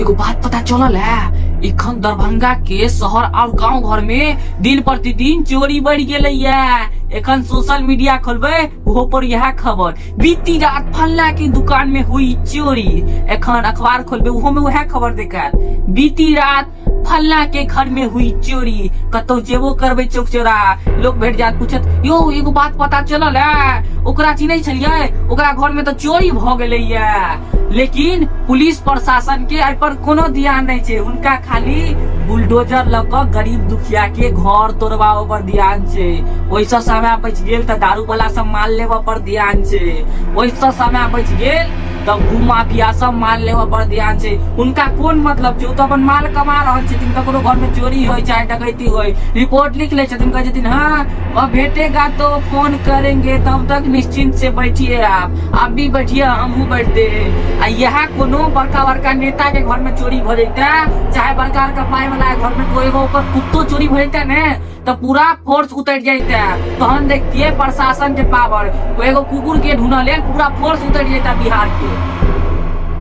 एगो बात पता चलल है, एखन दरभंगा के शहर और गांव घर में दिन प्रतिदिन चोरी बढ़ गेलै है। एखन सोशल मीडिया खोलबै ओहो पर यह खबर, बीती रात फल्ला के दुकान में हुई चोरी। एखन अखबार खोलबै ओहो में वह खबर देखायल, बीती रात फल्ला के घर में हुई चोरी। कतौ जेबो करबै चौक चौराहा, लोग भेट जात, पूछत यो एगो बात पता चलल है, ओकरा चिन्है छलियै, ओकरा घर में तो चोरी भ गेलै है। लेकिन पुलिस प्रशासन के एहि पर कोनो ध्यान नहीं छै, हुनका खाली बुलडोजर लऽ कऽ गरीब दुखिया के घर तोड़बाबऽ पर ध्यान छै। ओहिसँ समय बचि गेल तऽ दारू वाला सब माल लेबऽ पर ध्यान छै, ओहिसँ समय बचि गेल तऽ भूमाफिया सब माल लेबऽ पर ध्यान छै। हुनका कोन मतलब छै, ओ तऽ अपन माल कमा रहल छथिन। ककरो घर में चोरी होइ चाहे डकैती होइ, रिपोर्ट लिख लै छथिन, कहै छथिन हाँ अब भेटेगा तो फोन करेंगे, तब तक निश्चिंत से बैठिए, आप भी बैठिए, हमहूँ बैठते। आ इएह कोनो बड़का बड़का नेता के घर में चोरी भऽ जैते, चाहे बड़का बड़का पाई वाला के घर में कोई एगो ओकर कुत्तो चोरी भऽ जैते ने, तऽ पूरा फोर्स उतरि जैते। तहन देखतियै प्रशासन के पावर, एगो कुकुर के ढूंढऽ लेल पूरा फोर्स उतरि जैते बिहार के।